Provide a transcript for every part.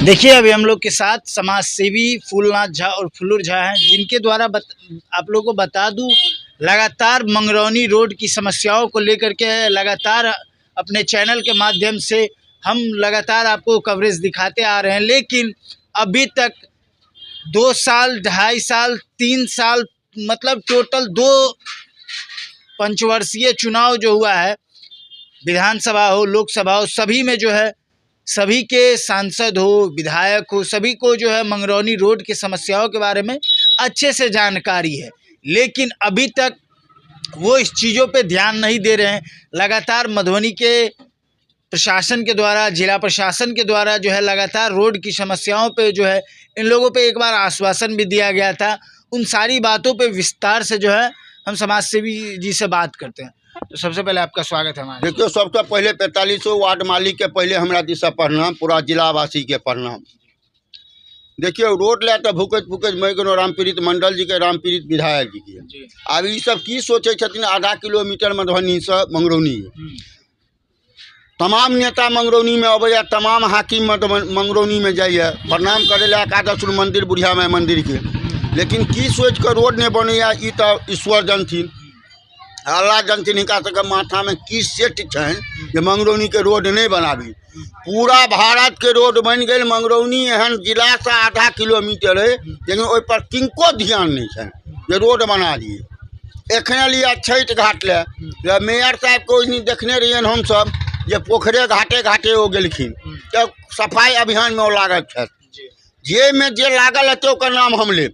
देखिए अभी हम लोग के साथ समाज सेवी फूलनाथ झा और फुल्लूर झा हैं, जिनके द्वारा आप लोगों को बता दूं, लगातार मंगरौनी रोड की समस्याओं को लेकर के लगातार अपने चैनल के माध्यम से हम लगातार आपको कवरेज दिखाते आ रहे हैं, लेकिन अभी तक 2 साल, 2.5 साल, 3 साल, मतलब टोटल 2 पंचवर्षीय चुनाव जो हुआ है, विधानसभा हो, लोकसभा हो, सभी में जो है सभी के सांसद हो, विधायक हो, सभी को जो है मंगरौनी रोड की समस्याओं के बारे में अच्छे से जानकारी है, लेकिन अभी तक वो इस चीज़ों पे ध्यान नहीं दे रहे हैं। लगातार मधुबनी के प्रशासन के द्वारा, जिला प्रशासन के द्वारा जो है लगातार रोड की समस्याओं पे जो है इन लोगों पे एक बार आश्वासन भी दिया गया था। उन सारी बातों पे विस्तार से जो है हम समाज सेवी जी से बात करते हैं। तो सबसे पहले आपका स्वागत है हमारे। देखियो, सबसे पहले 45 वार्ड मालिक के पहले हमरा दिशा प्रणाम, पूरा जिलावासी के प्रणाम। देखियो, रोड लए तऽ भुकैत भुकैत मरि गेलहुँ रामप्रीत मंडल जी के, रामप्रीत विधायक जी के। आब ई सब की सोचै छथिन, आधा किलोमीटर मधुबनीसँ मंगरौनी, तमाम नेता मंगरौनीमे अबैया, तमाम हाकिम मंगरौनीमे जाइए प्रणाम करै लए एकादश मंदिर, बुढ़िया माय मंदिरके। लेकिन की सोचि कऽ रोड नहि बनैया, ई तऽ ईश्वर जानथिन, अल्लाह जानथिन, हिनका सबके माथामे की सेट छनि जे मंगरौनीके रोड नहि बनाबी। पूरा भारतके रोड बनि गेल, मंगरौनी एहन जिलासँ आधा किलोमीटर अइ, लेकिन ओहिपर किनको ध्यान नहि छनि जे रोड बना दिए। एखने लिअ छठि घाट लए, मेयर साहबके ओहि दिन देखने रहियनि हमसब जे पोखरे घाटे घाटे ओ गेलखिन, तऽ सफाइ अभियानमे ओ लागल छथि। जाहिमे जे लागल हेतै ओकर नाम हम लेब,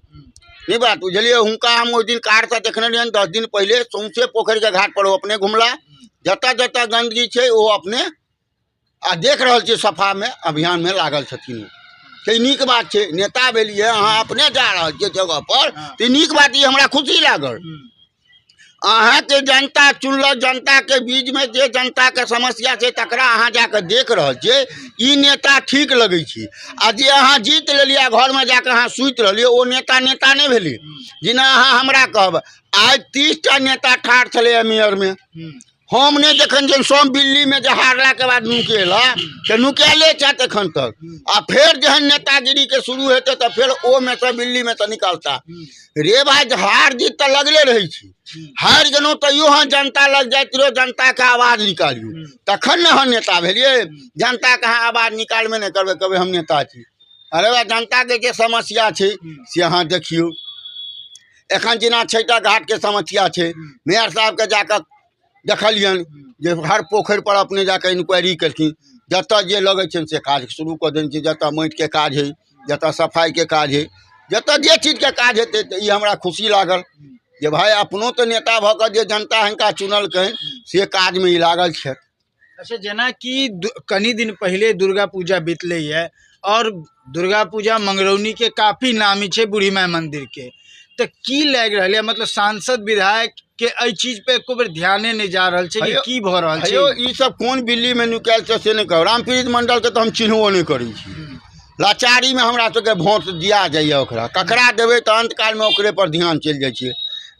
नहि बात बुझलियै। हुनका हम ओहि दिन कारसँ देखने रहियनि 10 दिन पहिले, सौँसे पोखरिके घाटपर ओ अपने घुमला, जतऽ जतऽ गन्दगी छै ओ अपने आ देख रहल छियै सफामे अभियानमे लागल छथिन। तऽ ई नीक बात छै, नेता भेलियै अहाँ, अपने जा रहल छियै जगहपर, तऽ ई नीक बात, ई हमरा खुशी लागल। अहाँके जनता चुनलक, जनताके बीचमे जे जनताके समस्या छै तकरा अहाँ जाकऽ देख रहल छियै, ई नेता ठीक लगै छै। आ जे अहाँ जीत लेलियै आ घरमे जाकऽ अहाँ सुति रहलियै, ओ नेता नेता नहि भेलै। जेना अहाँ हमरा कहब, आइ 30टा नेता ठाढ़ छलैए मेयरमे, हम नहि देखन जे सब बिल्लीमे जे हारलाके बाद नुकेला तऽ नुकायले छथि एखन तक। आ फेर जहन नेतागिरीके शुरू हेतै तऽ फेर ओमे सँ बिल्लीमे सँ निकलता। रे भाइ, हार जीत तऽ लगले रहै छै, हारि गेलहुँ तैयो अहाँ जनता लग जाइत रहो, जनताके आवाज निकालियौ, तखन ने अहाँ नेता भेलियै। जनताके अहाँ आवाज निकालबे नहि करबै, कहबै हम नेता छी। अरे भाइ, जनताके जे समस्या छै से अहाँ देखियौ। एखन जेना छठा घाटके समस्या छै, मेयर साहबके जाकऽ देखलियनि जे हर पोखरि पर अपने जाकऽ इंक्वायरी केलखिन, जतऽ जे लगै छनि से काज शुरू कऽ देने छै। जतऽ माटिके काज हइ, जतऽ सफाइके काज हइ, जतऽ जे चीजके काज हेतै, तऽ ई हमरा खुशी लागल जे भाय अपनो तऽ नेता भऽ कऽ जे जनता हिनका चुनलकनि से काजमे ई लागल छथि। अच्छा, जेनाकि कनि दिन पहिले दुर्गा पूजा बीतलै यऽ, आओर दुर्गा पूजा मंगरौनीके काफी नामी छै बूढ़ी माय मन्दिरके, तऽ की लागि रहल यऽ, मतलब सांसद विधायक के एहि चीज पे एको बेर ध्याने नहि जा रहल छै कि की भऽ रहल छै? हेयौ, ई सब कोन बिल्लीमे नुकायल छै से नहि कहब। रामप्रीत मण्डलके तऽ हम चिन्हबो नहि करै छी। लाचारीमे हमरा सबके भोट दिया जाइए, ओकरा ककरा देबै तऽ अन्तकालमे ओकरे पर ध्यान चलि जाइ छै।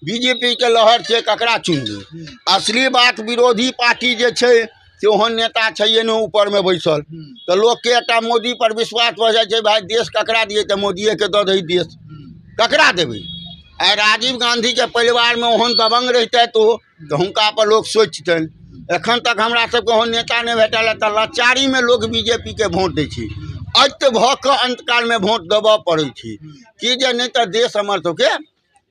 बीजेपीके लहर छै, ककरा चुनबै? असली बात विरोधी पार्टी जे छै से ओहन नेता छैहे नहि ऊपरमे बैसल, तऽ लोकके एकटा मोदी पर विश्वास भऽ जाइ छै, भाय देश ककरा दियै तऽ मोदियेके दऽ दही देश, ककरा देबै? आइ राजीव गाँधीके परिवारमे ओहन दबङ्ग रहितथि ओ तऽ हुनका पर लोक सोचितनि। एखन तक हमरा सबके ओहन नेता नहि भेटल हँ, तऽ लाचारीमे लोक बीजेपीके भोट दै छै। अत्य भऽ कऽ अन्तकालमे भोट देबऽ पड़ै छै कि जे नहि तऽ देश हमर सबके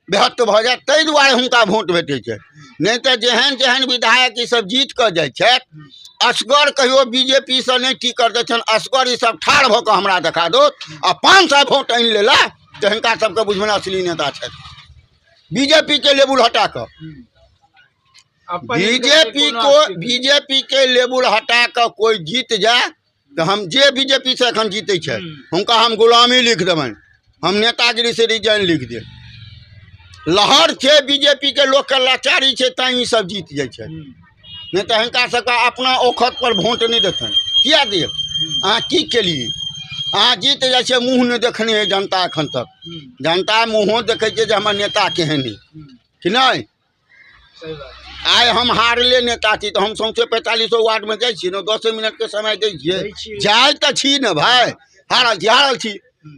बेहत्त भऽ जायत, ताहि दुआरे हुनका भोट भेटै छै। नहि तऽ जेहन जेहन विधायक ईसब जीत कऽ जाइ छथि, असगर कहियो बीजेपीसँ नहि टिकट दै छनि, असगर ईसब ठाढ़ भऽ कऽ हमरा देखा दो आ 500 भोट आनि लेला तऽ हिनका सबके बुझबनि असली नेता छथि। बीजेपीके लेबुल हटा कऽ, बीजेपी को बीजेपी के लेबुल हटा कऽ कोइ जीत जाय तऽ हम जे बीजेपी से एखन जीतै छथि हुनका हम गुलामी लिख देबनि, हम नेतागिरी से रिजाइन लिख देब। लहर छै बीजेपी के लोकके लाचारी छै तैँ ई सब जीत जाइ छै, नहि तऽ हिनका सबके अपना औखत पर वोट नहि देतनि। किया देब? अहाँ की केलियै? अहाँ जीत जाइ छियै, मुँह नहि देखने है जनता एखन तक। जनता मुँहो देखै छै जे हमर नेता केहन है कि नहि। आइ हम हारले नेता छी तऽ हम सौंसे 45 वार्डमे जाइ छी ने, 10 मिनटके समय दै छियै, जाइ तऽ छी ने भाय। हारल छी, हारल छी।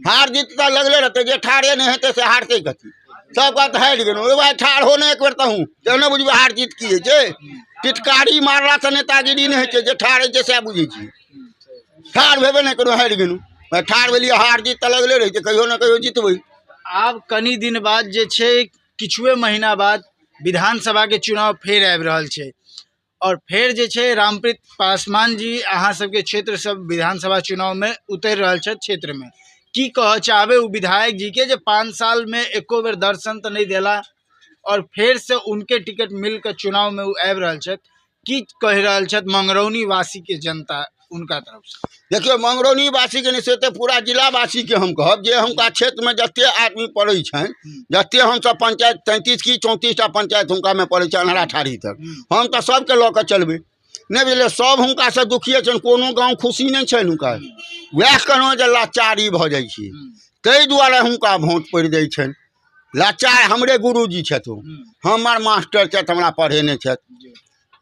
हार जीत तऽ लगले रहतै, जे ठाढ़े नहि हेतै से हारतै कथी? सब कहत हारि गेलहुँ। ओ भाय ठाढ़ हो ने एक बेर तहूँ, तब ने बुझबै हार जीत की होइ छै। टिटकारी मारलासँ नेतागिरी नहि होइ छै, जे ठाढ़ होइ छै सएह बुझै छियै। ठाढ़ भेबे नहि करू, हारि गेलहुँ। ठाढ़ भेलियै, हार जीत तऽ लगले रहै छै, कहियो ने कहियो जीतबै। आब कनी दिन बाद जे छै, किछुए महीना बाद विधानसभाके चुनाव फेर आबि रहल छै आओर फेर जे छै रामप्रीत पासवान जी अहाँ सबके क्षेत्र सब विधानसभा चुनावमे उतरि रहल छथि क्षेत्रमे। की कहऽ चाहबै ओ विधायक जीके जे 5 सालमे एको बेर दर्शन तऽ नहि देला आओर फेरसँ उनके टिकट मिलके चुनावमे ओ आबि रहल छथि? की कहि रहल छथि मंगरौनी वासीके जनता उनका तरफसँ? देखियौ, मंगरौनी वासीके नहि से तऽ पूरा जिलावासीके हम कहब जे हुनका क्षेत्रमे जते आदमी पड़ै छनि, जते हमसब पंचायत 33 की 34 टा पंचायत हुनकामे पड़ै छै अन्हरा ठाढ़ी तक, हम तऽ सबके लऽ कऽ चलबै। नहि बुझलियै, सब हुनकासँ दुखिए छनि, कोनो गाँव खुशी नहि छनि हुनका। वएह कहलहुँ जे लाचारी भऽ जाइ छै, ताहि दुआरे हुनका वोट पड़ि जाइ छनि। लाचार हमरे गुरुजी छथि, हमर मास्टर छथि, हमरा पढ़ेने छथि।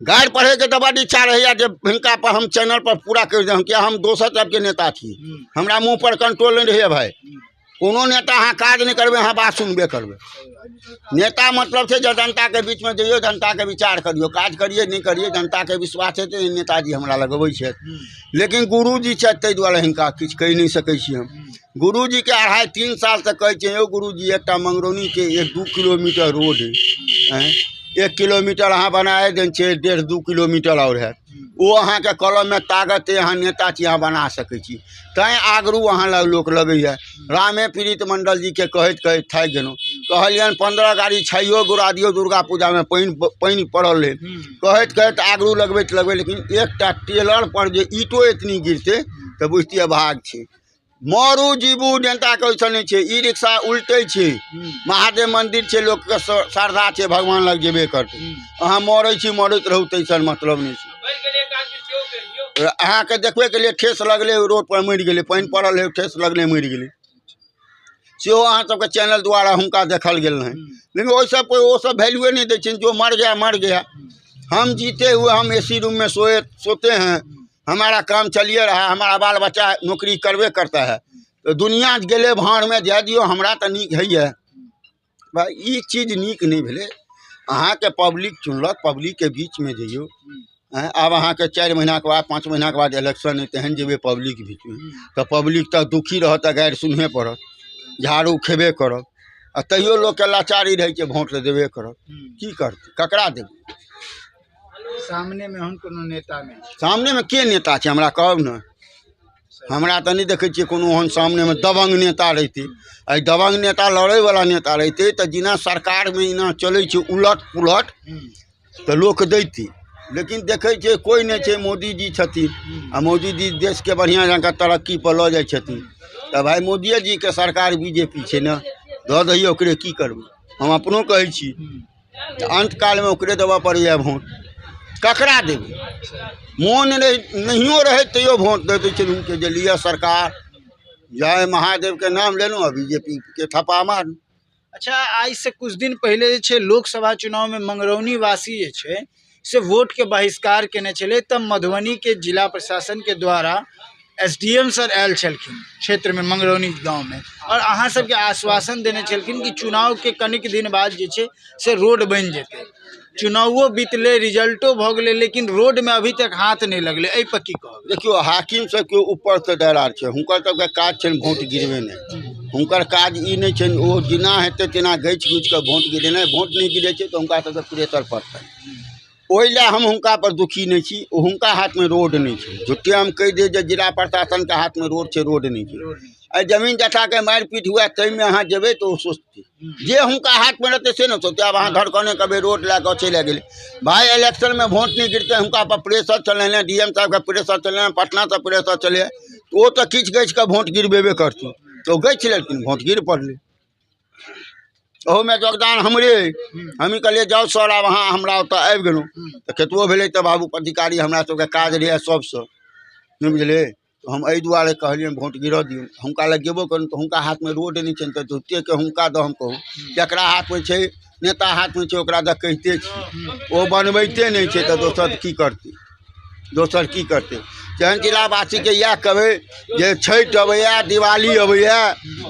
गारि पढ़ैके तऽ बड्ड इच्छा रहैए जे हिनका पर हम चैनल पर पूरा करि देब, किया हम दोसर तरफके नेता छी, हमरा मुँह पर कंट्रोल नहि रहैए भाय। कोनो नेता अहाँ काज नहि करबै, अहाँ बात सुनबे करबै। नेता मतलब छै जे जनताके बीचमे जइयौ, जनताके विचार करियौ, काज करियै नहि करियै, जनताके विश्वास हेतै नेताजी हमरा लग अबै छथि। लेकिन गुरुजी छथि, ताहि दुआरे हिनका किछु कहि नहि सकै छी हम। गुरुजीके 2.5-3 सालसँ कहै छियै, यौ गुरुजी, एकटा मंगरौनीके 1-2 किलोमीटर रोड आँय, 1 किलोमीटर अहाँ बनाए देने छियै, 1.5-2 किलोमीटर आओर हैत, ओ अहाँके कलममे ताकत अइ, अहाँ नेता छी, अहाँ बना सकै छी। तैँ आगरू अहाँ लग लोक लगैए। रामे पीड़ित मण्डलजीके कहैत कहैत थाकि गेलहुँ। कहलियनि 15 गाड़ी छाइयो गुड़ा दियौ, दुर्गा पूजामे पानि पड़ल रहै। कहैत कहैत आगरू लगबैत लगबैत, लेकिन एकटा टेलर पर जे ईंटो एतनी गिरतै तऽ बुझतियै भाग छै। मरू जीबू जनताके ओहिसँ नहि छै। ई रिक्शा उलटै छै, महादेव मन्दिर छै, लोकके श्रद्धा छै, भगवान लग जेबे करतै। अहाँ मरै छी, मरैत रहू, ताहिसँ मतलब नहि छै। अहाँके देखबे के लिए ठेस लगलै, रोड पर मरि गेलै, पानि पड़ल रहै, ठेस लगलै, मरि गेलै। सेहो अहाँ सबके चैनल द्वारा हुनका देखल गेल रहनि। लेकिन ओहि सब ओ सब वैल्यूए नहि दै छनि। जो मर गया मर गया, हम जीते हुए हम ए सी रूम में सोए सोते हैं, हमारा काम चलिए रहा है, हमारा बाल बच्चा नौकरी करबे करता है, तऽ दुनिया गेलै भाँड़मे, जाय दियौ, हमरा तऽ नीक होइए। भाइ ई चीज नीक नहि भेलै। अहाँके पब्लिक चुनलक, पब्लिकके बीचमे जइयौ। आब अहाँके 4 महीनाके बाद 5 महीनाके बाद इलेक्शन अइ, तेहन जेबै पब्लिक बीचमे तऽ पब्लिक तऽ दुखी रहत, तऽ गारि सुनहे पड़त, झाड़ू खेबे करत, आ तैयो लोकके लाचारी रहै छै, वोट तऽ देबे करत। की करतै, ककरा देबै? सामनेमे हम कोनो नेता नहि। सामनेमे के नेता छै हमरा कहब ने? हमरा तऽ नहि देखै छियै कोनो ओहन सामनेमे दबंग नेता रहितै। एहि दबंग नेता लड़ैवला नेता रहितै तऽ जेना सरकारमे एना चलै छै उलट पुलट तऽ लोक दैतै, लेकिन देखै छियै कोइ नहि छै। मोदीजी छथिन आ मोदीजी देशके बढ़िआँ जकाँ तरक्की पर लऽ जाइ छथिन, तऽ भाय मोदिये जीके सरकार बी जे पी छै ने, दऽ दहियै ओकरे, की करबै? हम अपनो कहै छी तऽ अन्तकालमे ओकरे देबऽ पड़ैए वोट। ककरा देबै? मोन रहै नहियो रहै तैयो वोट दऽ दै छै हुनके, जे लिअ सरकार, जय महादेवके नाम लेलहुँ आ बी जे पी के थप्पा मारू। अच्छा, आइ से कुछ दिन पहिले जे छै लोकसभा चुनावमे मंगरौनी वासी जे छै से वोटके बहिष्कार केने छलै, तब मधुबनीके जिला प्रशासनके द्वारा एस डी एम सर आयल छलखिन क्षेत्रमे मंगरौनी गाँवमे आओर अहाँ सबके आश्वासन देने छलखिन कि चुनावके कनिक दिन बाद जे छै से रोड बनि जेतै। चुनावो बीतलै, रिजल्टो भऽ गेलै, लेकिन रोडमे अभी तक हाथ नहि लगलै। एहि पर की कहब? देखियौ, हाकिम सबके ऊपरसँ डरार छै, हुनकर सबके काज छनि वोट गिरबेनाइ। हुनकर काज ई नहि छनि, ओ जेना हेतै तेना गछि गुछि कऽ वोट गिरेनाइ। वोट नहि गिरै छै तऽ हुनका सबके प्रेशर पड़तनि। ओहि लए हम हुनका पर दुखी नहि छी। हुनका हाथमे रोड नहि छै। झूठे हम कहि दियै जे जिला प्रशासनके हाथमे रोड छै, रोड नहि छै। एहि जमीन जथाके मारि पीट हुए ताहिमे अहाँ जेबै तऽ ओ सोचतै, जे हुनका हाथमे रहतै से ने सोचतै। आब अहाँ धड़कने कहबै रोड लए कऽ चलि गेलै, भाय इलेक्शनमे वोट नहि गिरतै, हुनका पर प्रेशर चलेने, डी एम साहबके प्रेशर चलेने, पटनासँ प्रेशर चलै, ओ तऽ किछु गछि कऽ वोट गिरबेबे करतै। तऽ ओ गछि लेलखिन, वोट गिर पड़लै। ओहोमे योगदान हमरे अइ। हमही कहलियै जाउ सर, आब अहाँ हमरा ओतऽ आबि गेलहुँ तऽ कतबो भेलै तऽ बाबू पदाधिकारी हमरा सबके काज रहैए सबसँ, नहि बुझलियै? हम एहि दुआरे कहलियनि वोट गिरऽ दियौ। हुनका लग गेबो करू तऽ हुनका हाथमे रोड नहि छनि, तऽ झूठेके हुनका दऽ हम कहू, जकरा हाथमे छै, नेता हाथमे छै, ओकरा दऽ कहिते छी, ओ बनबैते नहि छै, तऽ दोसर की करतै? दोसर की करतै? तेहन जिलावासीके इएह कहबै जे छठि अबैए, दिवाली अबैए,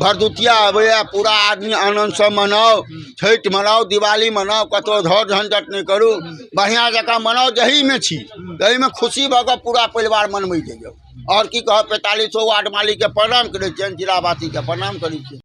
भरदुतिया अबैए, पूरा आदमी आनन्दसँ मनाउ, छठि मनाउ, दिवाली मनाउ, कतहु झड़ झंझट नहि करू, बढ़िआँ जकाँ मनाउ। जहीमे छी तहीमे खुशी भऽ कऽ पूरा परिवार मनबै जइयौ। आओर की कहब, 45 वार्ड मालिकके प्रणाम करै छियनि, जिलावासीके प्रणाम करै छियनि।